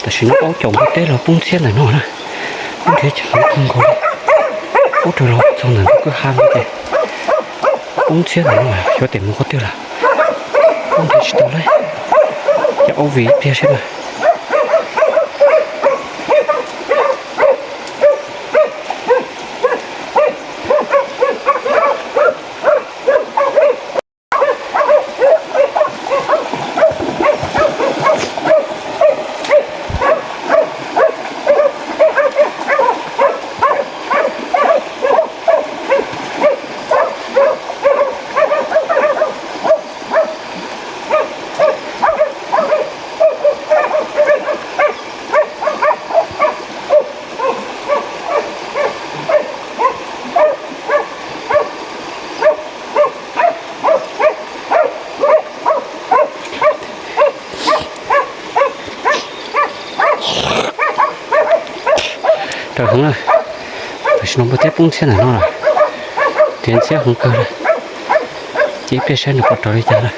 Tam sim no aub caum npua teb los poob ntxhiab ntawm no na. Aub nrhiav heev kawg nkaus li. Aub raws los txog ntawm ntu kwj ha no ces poob ntxhiab ntawm no, xyov tes mus qhov twg lawm. Aub nrhiav tsis tau li. Ces aub vij ib pliag seb mas. Raws heev na. Tam sim no npua teb poob ntxhiab ntawm no lawm. Nrhiav ntxhiab heev kawg li. Ces ib pliag saib nws puas raws li cas na.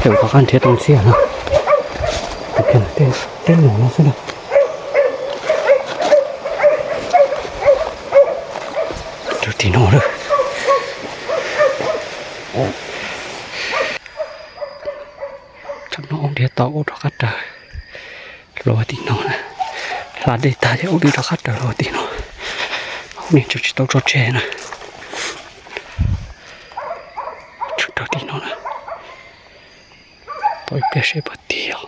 Tej ua rov qab nrhiav tau ntxhiab no. Tej mus no xwb na. Raws tim no lawm. Tam no aub nrhiav tau, aub rov qab raws los tim no na. Hla dej tag ces aub twb rov qab raws los tim no. Aub niag tseem tsis tau tso tseg na. Raws tim no na. Tos ib pliag seb puas tiag.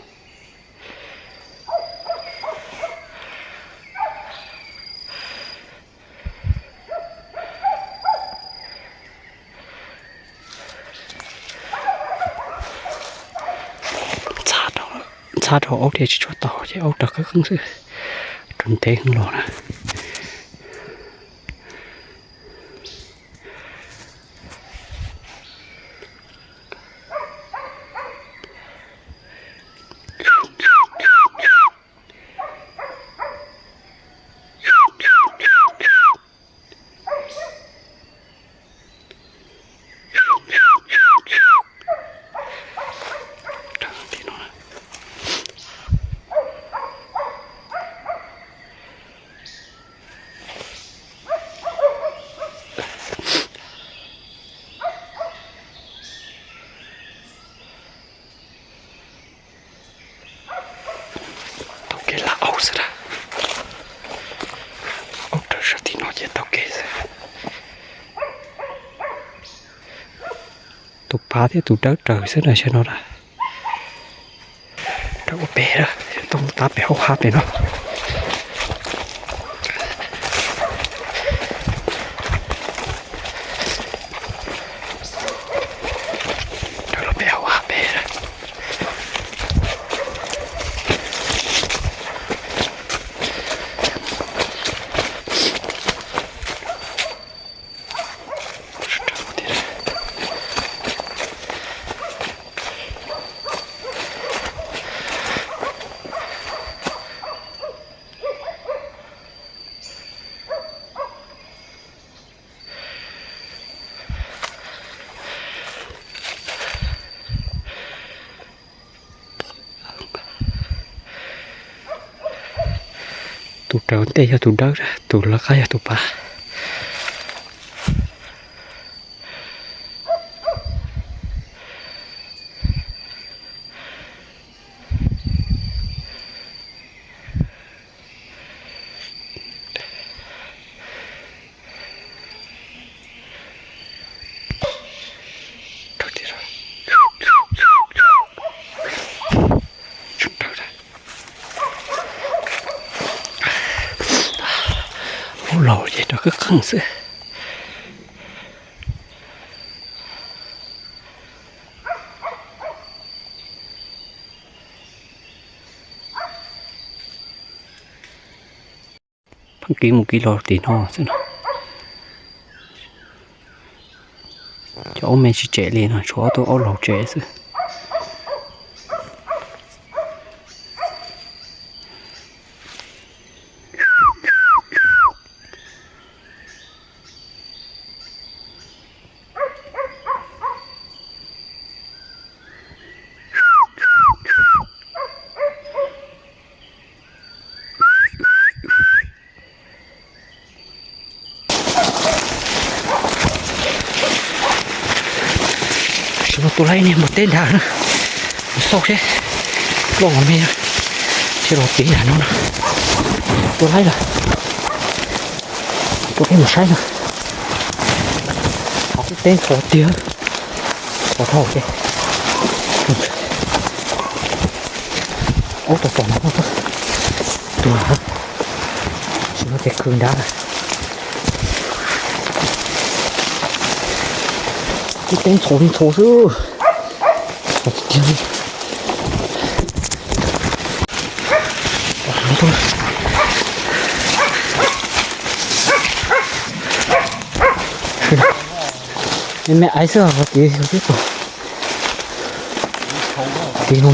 Ntxhab rau aub dhia tsis tshua tau ces aub raws qeeb qeeb xwb, raws ntev heev los na. Taug kev lam aub xwb na. Aub raws sab tim no ces taug kev xwb. Tus pav thiab tus dawb raws xwb na, saib no na. Raws ua pem na, tuaj mus tab pem hauv hav pem no. Raws los pem hauv hav pem na. Tus raws ntej yog tus dawb, tus lawv qab yog tus pav. Rov qeeb qeeb xwb. Pheej kiv mus kiv los tim no xwb no. Cov aub me tsis tsem li no, tshuav ob tug aub laus tsem xwb. Sim no tua laib niag npua teb nrad na, xauj seb ploj los me thiaj los piv yam no na. Tua laib lawm, tua peb mus saib na. Qhov twb teb ntxhov tiag, ntxhov dhau ces ub tau tom no tua, sim no ces khwv nrad lawm. Twb teb ntxhov li ntxhov xwb. Me me aiv xwb os, tid, tid no,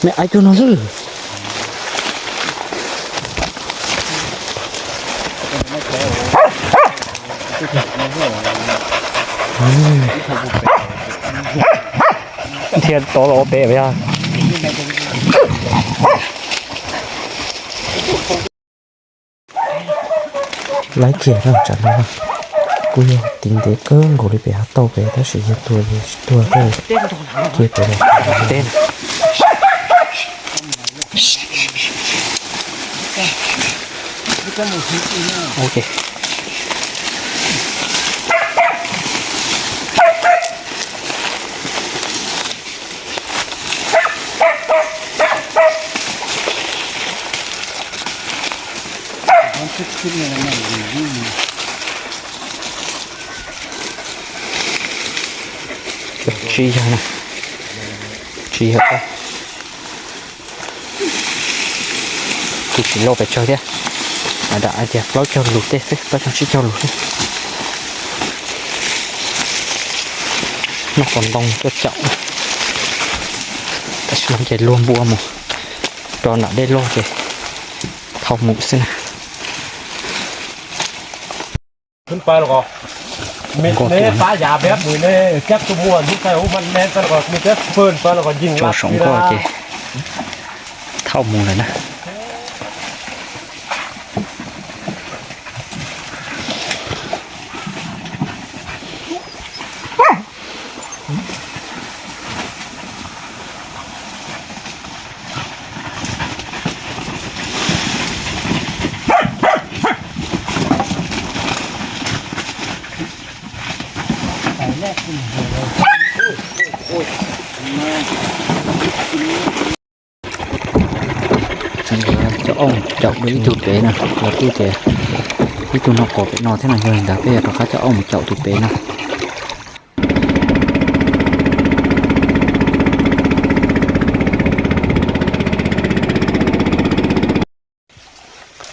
me aiv cuag no xwb. Thiaj tod los ua pem yog. Laib kiag na, tsam no kuj yog tiv ntev kawg nkaus li pem hav tauj pem, tab sis yog tuag yog tsis tuag thiaj cia pem los. Tsis yog na, tsis yog. Tus tsis lauj pes tsawg thiab, dam hais tias plaub caug lus tej xwb, plaub caug tsib caug lus xwb. Noj qos ntoo tuaj caum, tam sim no ces luag npua mus rau nram dej loj ces thauj mus xwb na. Rau saum nkuaj ces thauj mus lawm na. Cov aub caum ib tug pem no, los twb tias ib tug noj qos pem no thiab no, yog li ntawd peb yuav rov qab coj aub mus caum tus pem no.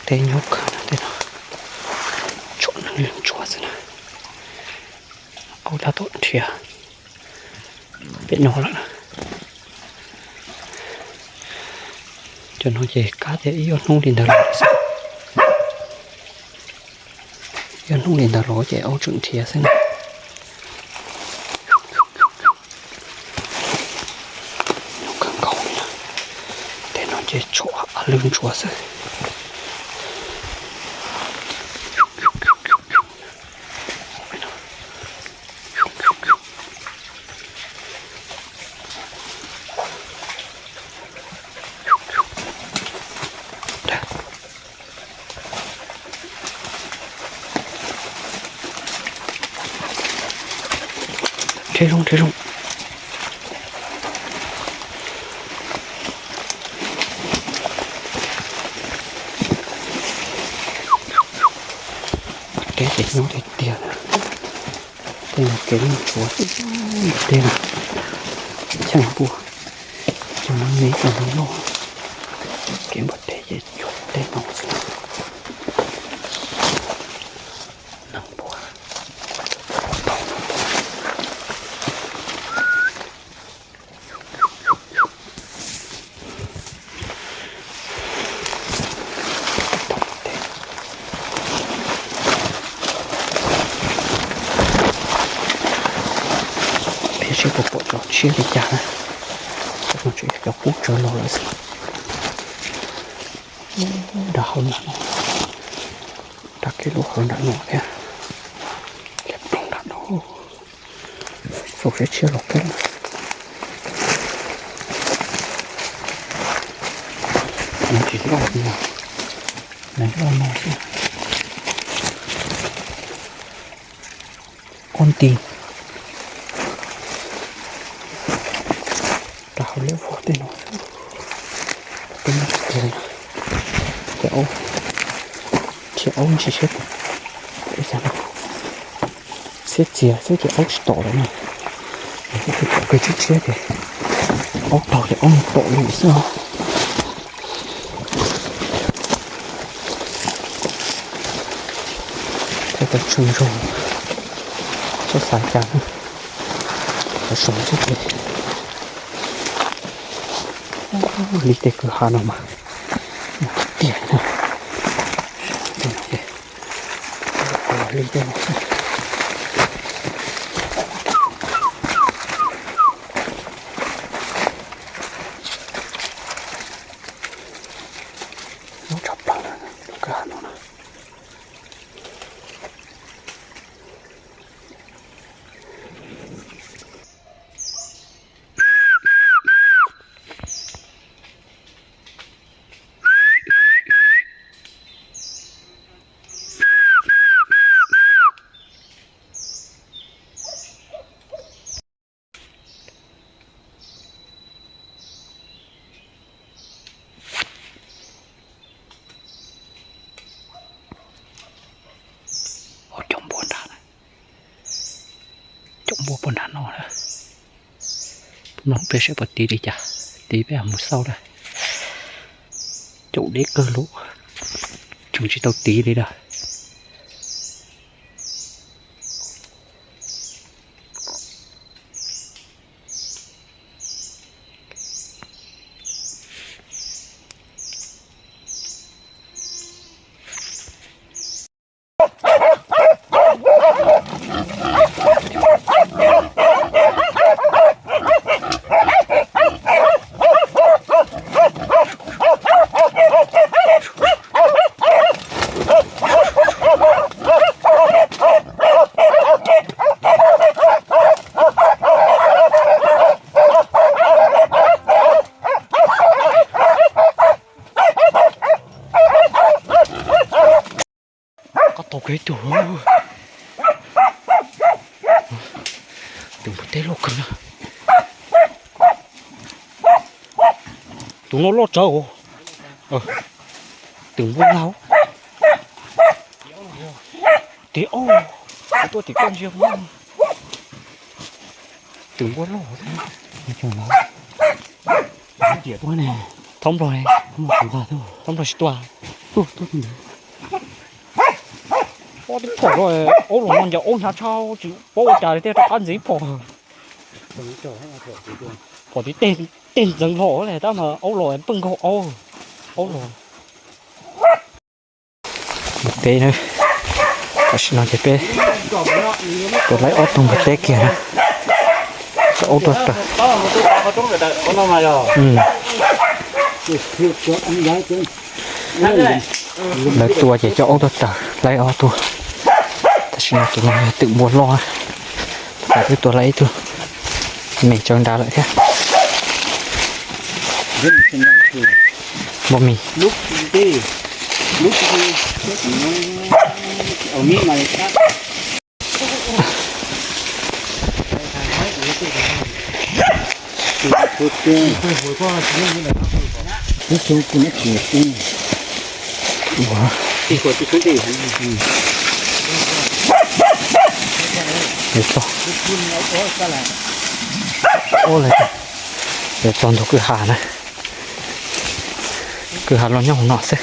Tej nyob kawg no, tej no tshua neeg ntsuav xwb na. Aub tab tom nrhiav pem no lawm na. Cov no ces kab tias ib ob hnub li ntawd los xwb. Ib ob hnub li ntawd los ces aub tseem nrhiav xwb na. Nyob kawg nkaus li na. Tej no ces tshuav lwj ntsuav xwb. Rhiab zoo, rhiab zoo. kev ces nyob tiag tiag. Tej no kev noj tshuav tej no, cheej npua, cov no me cov no loj. Kev npua teb ces cuag tej no xwb. Npua. Peb seb puas pom cov tshiab li cas na. Cov no tseem yog cov qub tsawv los lawm xwb. Nram hauv nram no, nram kev lub hauv nram no thiab. Liab ploog nram no. Xauj seb tshiab los kiag. Nws tsis loj li, nws loj no xwb. Ob nti rau hauv liab vog tej no xwb. Tej no tiag li, ces aub, ces aub ntsis seb, xiab txias xwb ces aub tsis tom lawm na. Tus pom kev tshiab tshiab ces aub taug ces aub mus tom li xwb os. Tej tau tsw zog, txhob xav cas na. Qhov zoo xwb ces li tej kwj ha no mas tiag na. Li tej no xwb. Lub tshaj plaws lub kwj ha no na. Ua cov npua nrad, cov npua puag nram no na. Mloog peb seb puas tiv li cas, tiv peb mus xauj na. Caum deb kawg lub, tseem tsis tau tiv li lawm. Qab tau kiag ib tug. Tus npua teb loj kawg na. Tus no loj tsawv os. Tus npua laug. Tiv aub, tuaj tim koj ntsia. Tus npua loj. Thaub nplog, thaub nplog tsis tuaj. Ob tib phom, aub los no ncaws aub hnyav tshaj, tsis paub ua cas li, tej rov qab ntxiv phom. Phom tiv tej ntxeev hlo li tab mas aub los pheej nkaug aub, aub los. Peb, tam sim no ces peb tua laib ob tug npua teb kiag na. Cov aub tuaj raws. Lawv tua ces cov aub tuaj raws laib ob tug. Tam sim no tus no yog twm npua loj, twb tua laib ib tug me tsawv nrad lawm thiab. Npua mis. Txog, ua li, yuav txog ntug kwj ha na. Kwj ha los nyob hauv no xwb.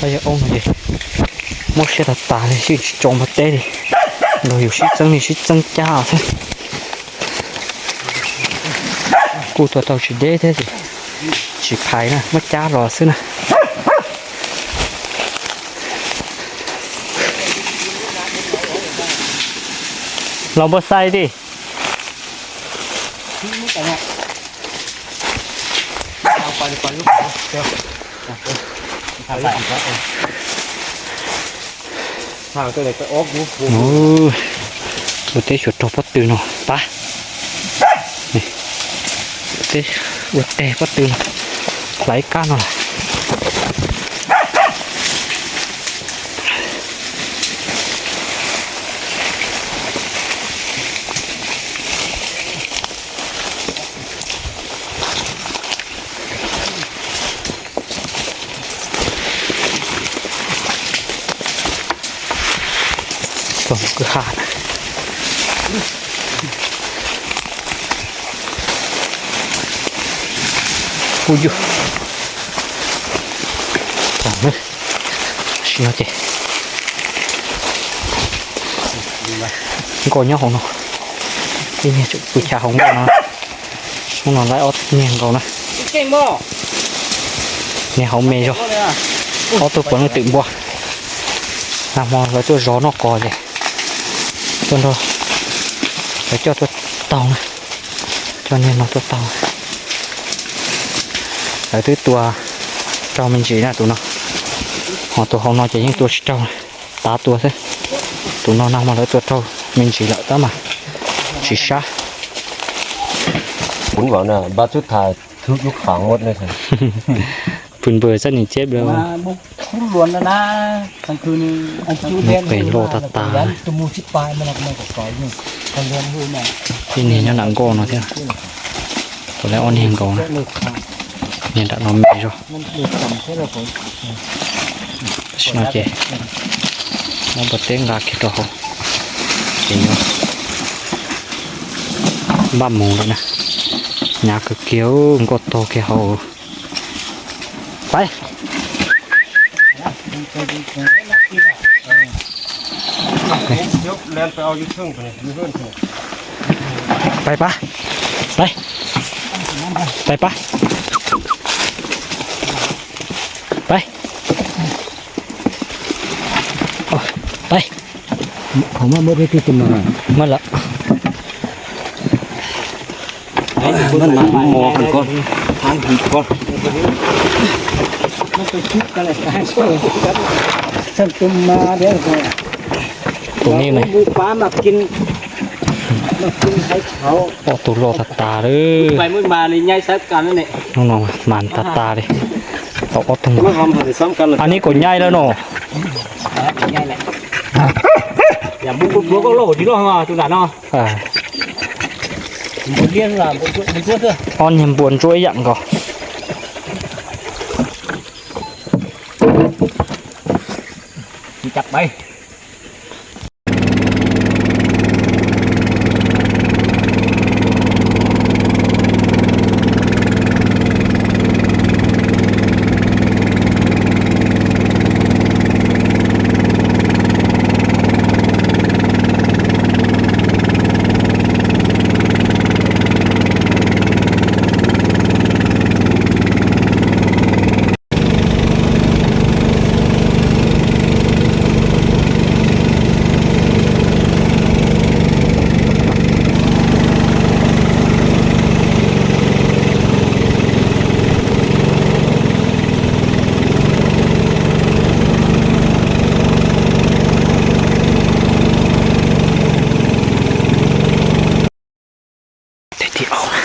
Pab yawg Oob no ces mob siab tas tas li, sib tsis tso npua teb li, nrog yus sib txeeb li sib txeeb cab xwb. Kuj tua tau tsis deb thiab ces tsis phais na, muab cab los xwb na. Los npua xai tiag. Ua teb xyuas raug pob tw no pab. Ua teb, ua teg pob tw no, hlais kab no lawm. Txog kwj ha na. Kuj yug. Tam no ces nkoj nyob hauv no, ib niag tseem pw chav hauv nkoj no. Hnub no laib ob niag nkaus na. Niag hauv me zog, ob tug puav leej twm npua. Nag hmo lawv tuaj zov noj qos ces tuaj nrog lawv coj tuaj taug na, coj niag no tuaj taug. Lawv twb tua raug me ntsis na tus no, ho tus hauv no ces yeej tua tsis raug, tav tua xwb. Tus no nag hmo lawv tua raug me ntsis lawm tab mas tsis sab. Pw npawg xab nim ceb lawm. Pem loj tas tas. Ib niag nyob nram nkoj no thiab. Tus lawv ob niag nkaus na. Niag nram no me zog. Tam sim no ces muab npua teb nqa kiag rau hauv ces yuav npaj mus lawm na. Hnyav kawg kiag, nkoj tog kiag hauv. Pais. Pais pab. Pais. Pais pab. Pais. Pais. Muab lawm. Tus me, ob tug loj tas tas lawm. Hnub no mas tas tas li. Tau ob tug. Ab, neb kom nyaij lawm no. Ob niag npua ntsuab ib yam nkaus. Tig tig au na.